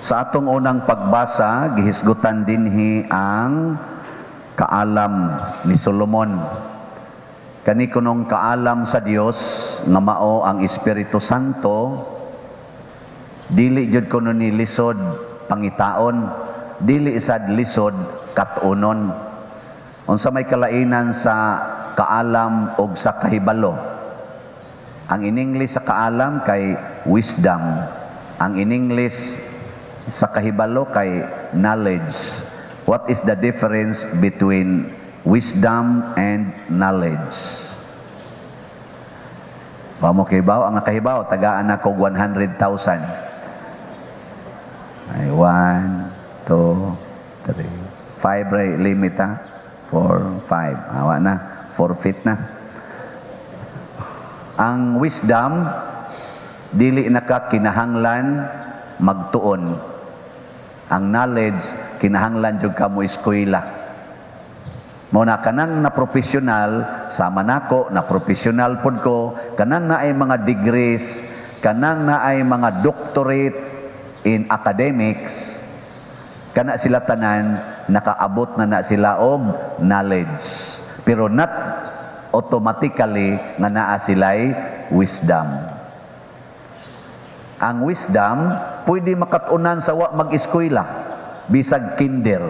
Sa atong unang pagbasa, gihisgutan dinhi ang kaalam ni Solomon. Kani kunong kaalam sa Dios nga mao ang Espiritu Santo, dili jud kuno ni lisod pangitaon, dili sad lisod kat-unon. Unsa may kalainan sa kaalam og sa kahibalo? Ang in English sa kaalam kay wisdom. Ang in English sa kahibalo kay knowledge. What is the difference between wisdom and knowledge? Wa mo kahibaw? Ang nakahibaw, tagaan ako 100,000. Ay, 1, 2, 3, 5 ray limit ha. 4, 5. Awa na. Forfeit na. Ang wisdom, dili na ka kinahanglan magtuon. Ang knowledge, kinahanglan jud ka mo eskwela. Mao na kanang na professional, sama nako, na professional pod ko, kanang naay mga degrees, kanang naay mga doctorate in academics, kana sila tanan nakaabot na na sila og knowledge. Pero not automatically nga naa sila'y wisdom. Ang wisdom pwede makatunan sa wa mag-eskwela, bisag kinder.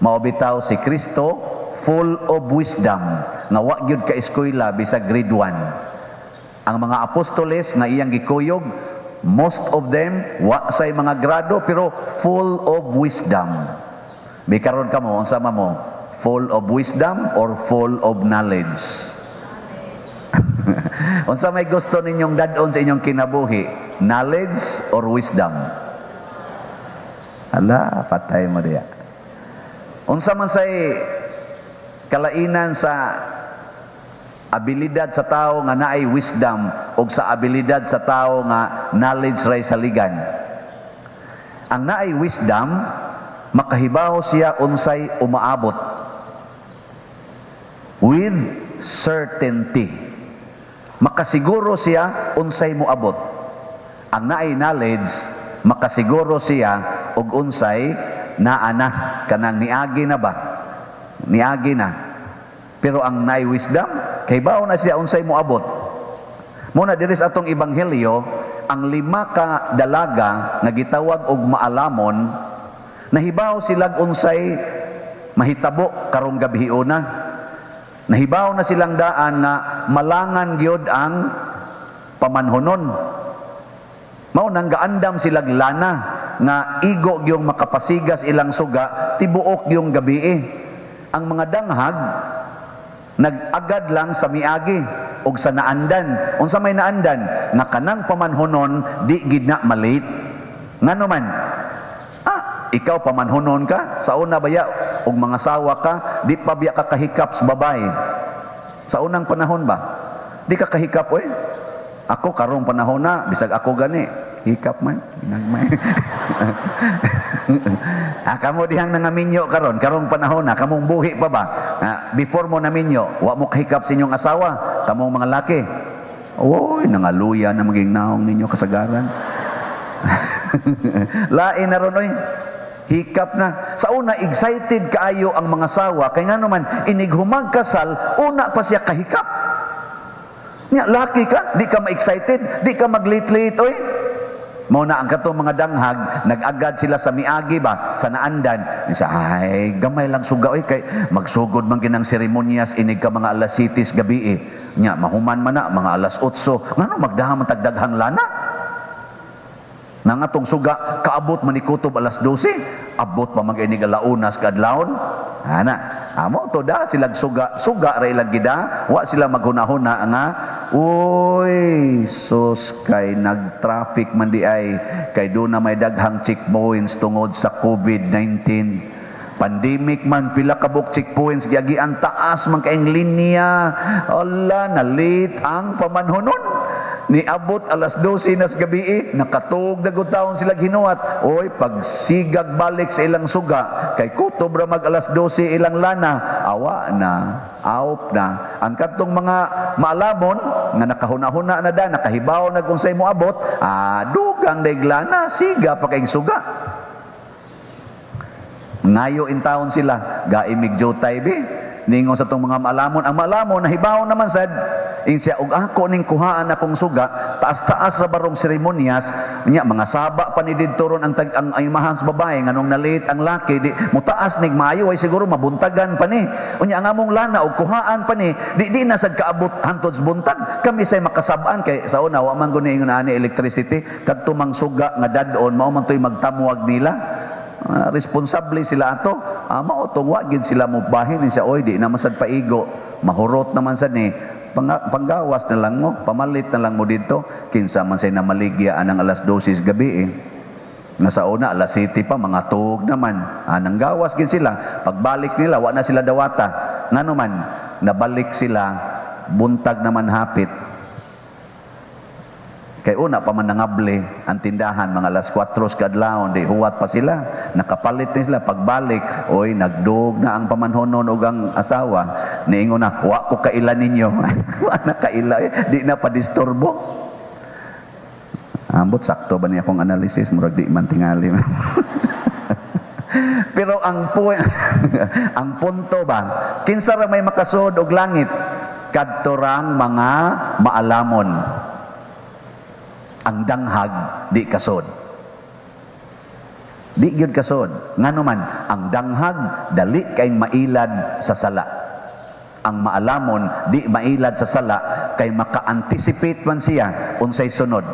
Mao bitaw si Kristo full of wisdom nga wa gyud ka eskwela bisag grade 1. Ang mga apostoles nga iyang gikuyog, most of them wa say mga grado pero full of wisdom. Bi karon kamo, unsa man mo? Full of wisdom or full of knowledge? Unsa may gusto ninyong dad-on sa inyong kinabuhi? Knowledge or wisdom? Ala, patay mo diya. Unsa man say kalainan sa abilidad sa tao nga naay wisdom o sa abilidad sa tao nga knowledge ray saligan? Ang naay wisdom, makahibaw siya unsay umaabot with certainty. Makasiguro siya unsay moabot. Ang naay knowledge, makasiguro siya og unsay naa na, kanang niagi na ba? Niagi na. Pero ang naay wisdom, kahibaw na siya unsay moabot. Mao na diri sa atong ebanghelyo, ang lima ka dalaga nga gitawag og maalamon, nahibaw silag unsay mahitabo karong gabiuna. Nahibaw na silang daan nga malangan gyud ang pamanhonon. Mao nang gaandam silag lana nga igo gyung makapasigas ilang suga tibuok yung gabi. Ang mga danghag nag-agad lang sa miagi og sa naandan. Unsa may naandan? Nga kanang pamanhonon di gid na malate. Ngano man? Ah, ikaw pamanhonon ka sa una baya og mga sawa ka, di pa biya ka kahikap sa babae. Sa unang panahon ba? Di ka kahikap oy. Ako karong panahon na, bisag ako gani, hikap man, ginagmay. Ah, kamo dihang nangaminyo karon, karong panahon na, kamong buhi pa ba? Ah, before mo naminyo, wa mo kahikap sa inyong asawa, kamong mga laki. Oy, nangaluya na maging naong ninyo kasagaran. Lain na ron oy. Hikap na. Sa una, excited kaayo ang mga sawa. Kay nga naman, inig humag kasal, una pa siya kahikap. Nya, laki ka, di ka ma-excited, di ka mag-late-late, oy. Mao na ang katong mga danghag, nag-agad sila sa miagi ba, sa naandan. Isa, ay, gamay lang suga, oy, kay magsugod man ginang seremonyas, inig ka mga alas 7 gabi eh. Nya, mahuman man na, mga alas 8. Ngano magdaha man tagdaghang lana? Nang atong suga, kaabot man ni kutob alas 12, abot pa mag-inig alaunas kaadlawon. Ana, amo to da sila suga, suga ra ilang gida, wa sila maghunahuna nga uy, sus, kay nag-traffic man di ay, kay do na may daghang checkpoints tungod sa COVID-19. Pandemic man, pila ka buok checkpoints giagian, taas man kaing linya. Ala, na late ang pamanhonon. Niabot alas 12 nas gabi, eh, nakatug na gud taon sila ginuhat. Oy, pagsigag balik sa ilang suga, kay kutob ra mag alas 12 ilang lana, awa na, awp na. Ang kadtong mga maalamon nga nakahuna-huna na da, nakahibaw na kung say moabot, ah, dugay Daghang lana, siga pa kay suga. Ngayo in taon sila, gaimig jutay bi. Ningon sa tong mga maalamon, ang maalamon nahibaw naman sad. Ingon siya, og ako ning kuhaan akong suga, taas-taas ra barong seremonyas, nya mga saba pa ni didto ron ang tag, ang imahan sa babae nganong na-late ang laki, di mutaas nig maayo ay siguro mabuntagan pa ni. Unya ang among lana og kuhaan pa ni, di di na sad kaabot hantod sa buntag. Kami say makasab-an kay sa una wa man guni ingon ani electricity, kadto mang suga nga dad-on mao man to'y magtamwag nila. Responsable sila ato. Mao tong wa gid sila mobahin siya, oy, di na masad paigo. Mahurot naman sad ni. Panggawas na lang mo, pamalit na lang mo dito. Kinsa man say namaligya anang alas 12 gabi eh. Nga sa una, alas 7 pa, mga tuog naman. Anang gawas gid sila. Pagbalik nila, wa na sila dawata. Ngano man, nabalik sila, buntag naman hapit. Kay una pa man nangable ang tindahan mga alas 4 kadlawon, di huwat pa sila. Nakapalit ni sila pagbalik, oy, nagdug na ang pamanhonon ug ang asawa. Niingon na, "Wa ko kaila ninyo." Wa na kaila, eh. Di na padisturbo. Ambot sakto ba niya akong analysis, murag di man tingali. Pero ang ang punto ba, kinsa ra may makasud og langit? Kadto rang mga maalamon. Ang danghag di kasod. Di gyud kasod. Ngano man, ang danghag dali kay mailad sa sala. Ang maalamon di mailad sa sala kay maka-anticipate man siya unsay sunod.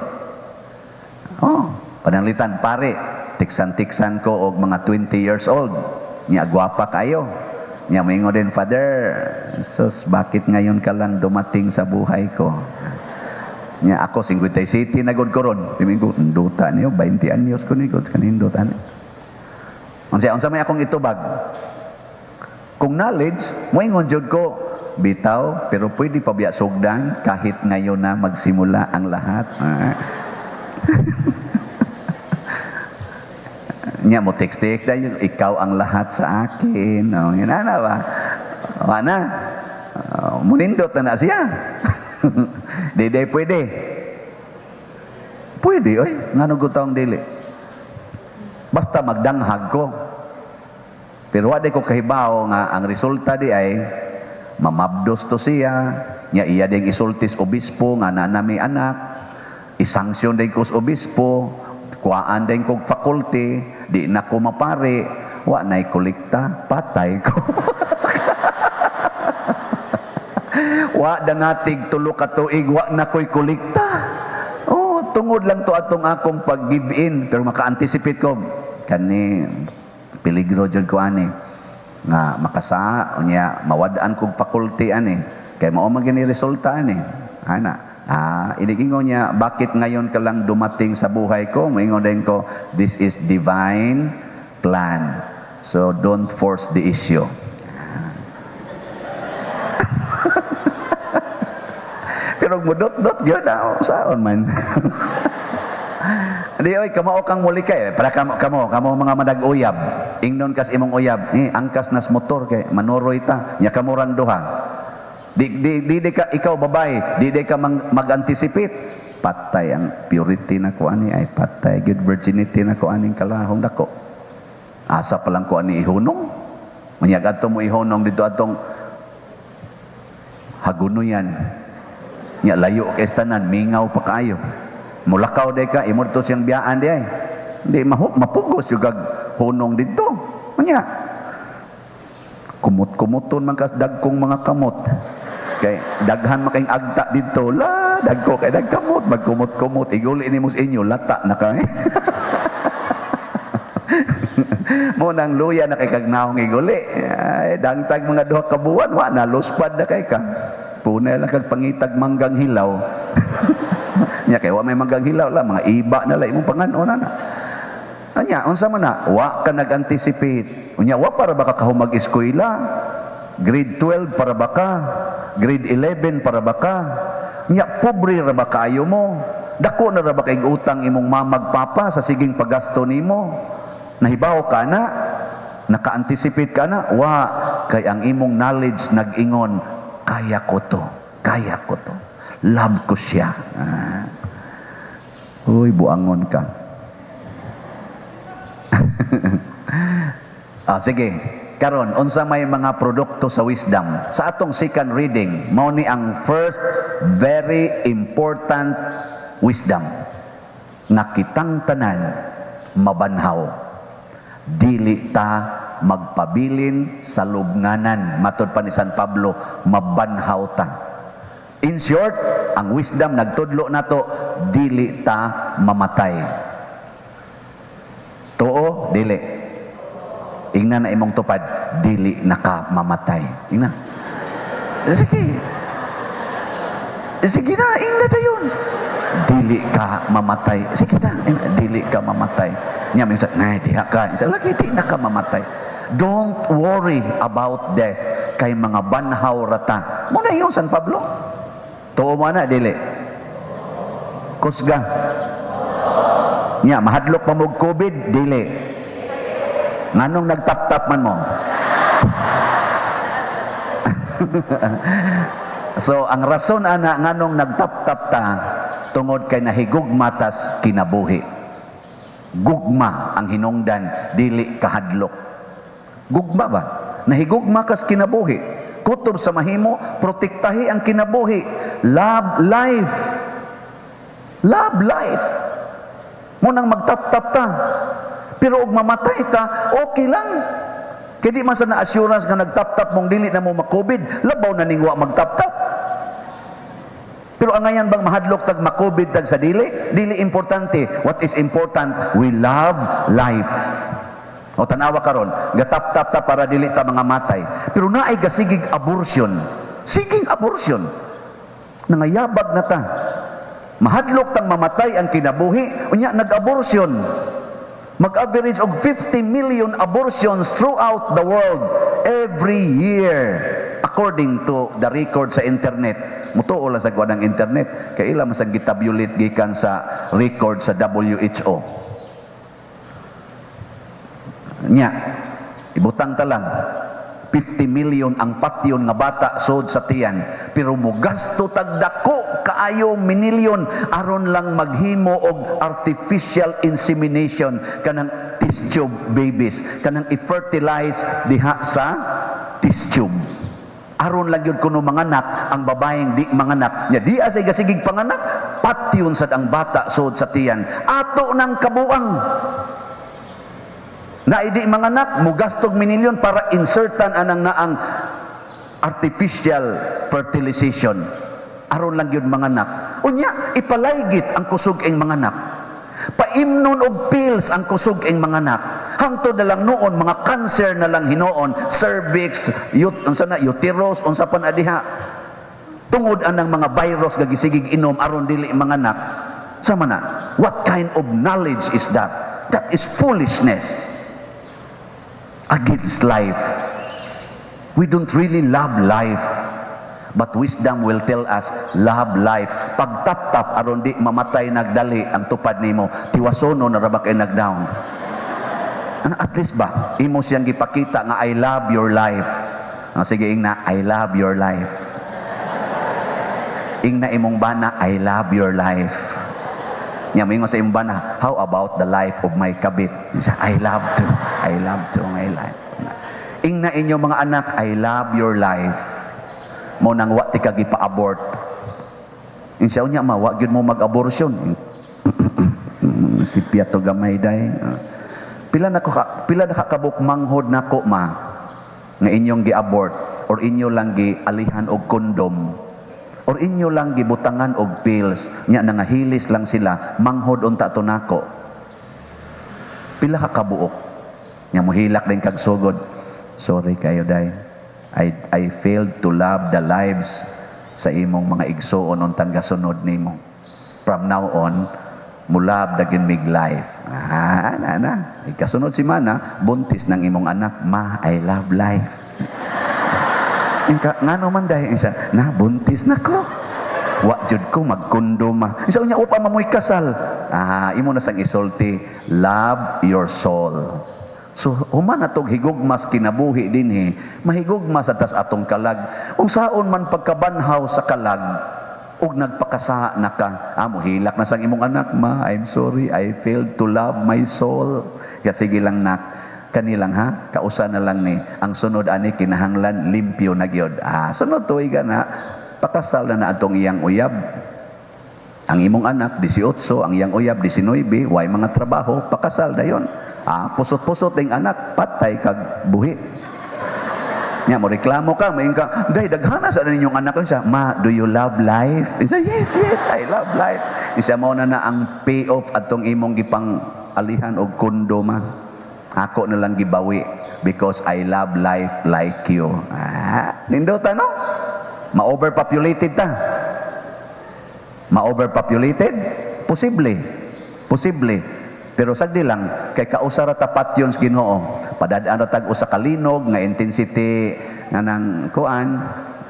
Oh, pananglitan pare, tiksan-tiksan ko og mga 20 years old. Nya gwapa kayo. Nya moingon din, "Father, sus, bakit ngayon ka lang dumating sa buhay ko?" Nya ako 57 na gud ko ron. Pimingo, nduta niyo, 20 anyos ko ni gud kanindot ani. Unsa may akong itubag? Kung knowledge, moingon jud ko, bitaw, pero pwede pa biya sugdan kahit ngayon na magsimula ang lahat. Ah. Nya mo text-text dahil, "Ikaw ang lahat sa akin." Oh, yun na ba? Wa na. Munindot na na siya. Di di pwede. Pwede, oy. Ngano gud taong dili? Basta magdanghag ko. Pero wa ko kahibaw nga ang resulta di ay mamabdos to siya, nya iya ding isultis obispo nga na nami anak, isanksyon din ko sa obispo, kuhaan din kog faculty, di na ko mapare, wa na'y kolekta, patay ko. Wa dangatig tulo ka tuig, wa na ko'y kolekta. Oh, tungod lang to atong akong pag-give in, pero maka-anticipate ko kani peligro jud ko ani nga makasa unya mawad-an kog faculty ani kay mao man gini resulta ani ana. Inigingon niya, "Bakit ngayon ka lang dumating sa buhay ko?" Moingon din ko, "This is divine plan, so don't force the issue." Pero mudot-dot gyud na saon man. Di oy, kamao kang mulikay para kamo kamo kamo mga madag-uyab. Ingnon kas imong uyab, eh, angkas nas motor kay manuroy ta nya kamo rang duha. Di di di, di ka, ikaw babae, di di ka mag-anticipate. Patay ang purity na ko ani ay patay good virginity na ko aning kalahong dako. Asa pa lang ko ani ihunong. Unya adto mo ihunong dito atong hagunoyan. Nya layo kay tanan, mingaw pa kaayo. Mulakaw day ka, imo to siyang biyaan di ay. Di mapugos yung kag hunong dito. Unya kumot-kumuton man kas dagkong mga kamot. Kay daghan man kayong agta dito. La, dagko kay dagkamot, magkumot-kumot iguli nimo sa inyo lata na kay. Mo nang luya na kay kagnaong iguli. Ay, dangtag mga duha ka buwan, wa na luspad na kay ka. Punay lang kag pangitag manggang hilaw. Nya kay wa may manggang hilaw la, mga iba na la imong panganon na. Anya, unsa man na? Wa ka nag-anticipate. Unya wa para ba ka kahumag eskwela? Grade 12 para ba ka? Grade 11 para ba ka? Nya pobre ra ba kaayo mo? Dako na ra ba kay utang imong mamag papa sa siging paggasto nimo? Nahibaw ka na? Naka-anticipate ka na? Wa, kay ang imong knowledge nag-ingon, kaya ko to, kaya ko to. Love ko siya. Uy, buangon ka. Ah, sige. Karon, unsa may mga produkto sa wisdom? Sa atong second reading, mao ni ang first very important wisdom nga kitang tanan mabanhaw. Dili ta magpabilin sa lubnganan. Matod pa ni San Pablo, mabanhaw ta. In short, ang wisdom nagtudlo nato, dili ta mamatay. Tuo, dili? Ingna na imong tupad, "Dili na ka mamatay." Ingna. Sige. Sige na, ingna dayon. "Dili ka mamatay." Sige na, ingna, "Dili ka mamatay." Nya may nay diha ka. Isa lagi, "Di na ka mamatay." Don't worry about death kay mga banhaw rata. Mao na ingon San Pablo. Tuo mo na, dili? Kusga. Nya mahadlok pa mo COVID, dili? Nganong nagtap-tap man mo? So ang rason ana nganong nagtap-tap ta, tungod kay nahigugma tas kinabuhi. Gugma ang hinungdan, dili kahadlok. Gugma ba? Nahigugma kas kinabuhi. Kutob sa mahimo, protektahi ang kinabuhi. Love life. Love life. Mao nang magtap-tap ta. Pero og mamatay ta, okay lang. Kay di man sa na assurance nga nagtap-tap mong dili na mo ma-COVID, labaw na ning wa magtap-tap. Pero angayan bang mahadlok tag ma-COVID tag sa dili? Dili importante. What is important? We love life. O tanawa karon, gatap-tap ta para dili ta mga matay. Pero naay gasigig abortion. Siging abortion. Nangayabag na ta. Mahadlok tang mamatay ang kinabuhi, unya nag-abortion. Mag-average og 50 million abortions throughout the world every year according to the record sa internet. Mutuo lang sa kuan ng internet kay ila man sa gitabulate gikan sa record sa WHO. Nya, ibutang ta lang 50 million ang patyon nga bata sod sa tiyan, pero mogasto tag dako kaayo minilyon aron lang maghimo og artificial insemination, kanang test tube babies, kanang i-fertilize diha sa test tube aron lang yun kuno manganak ang babaeng di manganak. Nya di asay gasigig panganak, patyon sad ang bata sod sa tiyan. Ato nang kabuang na idi manganak, mugastog minilyon para insertan anang naang artificial fertilization aron lang yun manganak. Unya ipalaygit ang kusog ing manganak, paimnon og pills ang kusog ing manganak, hangtod na lang noon mga cancer na lang hinuon, cervix, unsa na, uterus, unsa pa na diha, tungod anang mga virus nga gisigig inom aron dili manganak. Sama na, what kind of knowledge is that? That is foolishness against life. We don't really love life. But wisdom will tell us, love life. Pagtap-tap, aron di mamatay nagdali ang tupad nimo, tiwasono na ra ba kay nagdown. Ano, at least ba, imo siyang gipakita nga I love your life. Ah, sige, ingna, "I love your life." Ingna imong bana, "I love your life." Nya moingon sa imong bana, "How about the life of my kabit?" Siya, "I love to. I love to my life." Ingna inyo mga anak, "I love your life." Mao nang wa ti ka gipa-abort. Insiya unya ma, wa gyud mo mag-abortion. Si Piato gamay day. Pila na ka kabuk manghod nako ma nga inyong gi-abort or inyo lang gi-alihan og kondom or inyo lang gibutangan og pills, nya nangahilis lang sila, manghod unta to nako? Pila ka kabuok? Nya mohilak din kag sugod, "Sorry kayo day, I failed to love the lives sa imong mga igsuon untang gasunod nimo. From now on, mulab dagin mig life." Ah, na na. Ikasunod si mana, buntis ng imong anak, "Ma, I love life." Inka, ngano man dahil isa, na buntis na ko. Wa jud ko magkondoma. Isa unya upa mamoy kasal. Ah, imo na sang isulti, "Love your soul." So, human na tog higugmas kinabuhi dinhi, mahigugmas sa tas atong kalag. Unsaon man pagkabanhaw sa kalag, Ug nagpakasala na ka. Ah, mohilak na sang imong anak, "Ma, I'm sorry, I failed to love my soul." Ya, sige lang, nak, kanilang ha, kausa na lang ni. Ang sunod ani kinahanglan limpyo na gyud. Ah, sunod tuig na, pakasal na na atong iyang uyab. Ang imong anak, 18, ang iyang uyab, 19, way mga trabaho, pakasal dayon. Ah, pusot-pusot ing anak, patay kag buhi. Nya mo reklamo ka, moingon ka, "Day, daghana sa ninyong anak." Siya, "Ma, do you love life?" Isa, Yes, I love life." Isa, "Mao na na ang payoff atong imong gipang alihan og kondo, ma. Ako na lang gibawi because I love life like you." Ah, nindota, no? Ma-overpopulated ta. Ma-overpopulated? Posible. Posible. Pero sagdi lang, kay kausa ra ta patyon sa Ginoo. Padad-an ra tag usa ka linog nga intensity nga nang kuan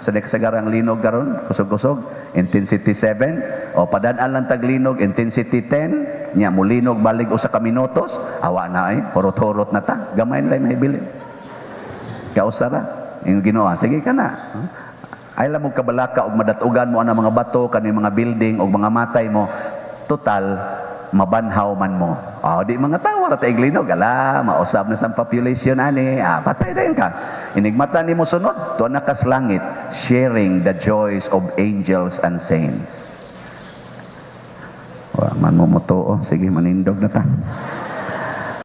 sa kasagarang linog karon, kusog-kusog, intensity 7, o padad-an lang tag linog intensity 10 nya, mulinog balig usa ka minutos, awa na ay hurot-hurot na ta, gamay na lang nahibilin. Kausa ra yung Ginoo, sige ka na. Ay lang mo kabalaka og madatugan mo ang mga bato kani mga building og mga matay mo. Total, mabanhaw man mo. Oh, di mga tawo ra ta linog, ala, mausab na sa population ani. Ah, patay dayon ka. Inigmata nimo sunod, tuwa na kas langit, sharing the joys of angels and saints. Wa man mo motuo, sige, manindog na ta.